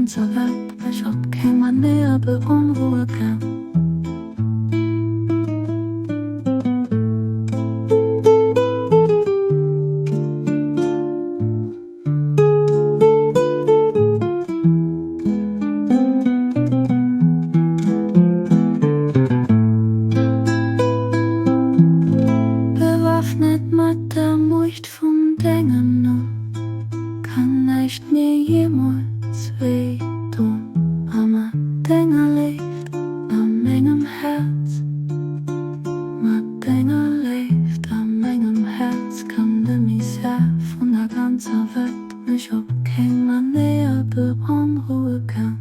ganzer Welt mech op keng Manéier beonroue kann. Bewaffnet mat der Muecht vun dengem Numm kann näischt mir jeemools wéi don. A mat denger Léift a mengem Häerz, mat denger Léift a mengem Häerz kann de Misär vun der ganzer Welt mech op keng Manéier beonroue kann.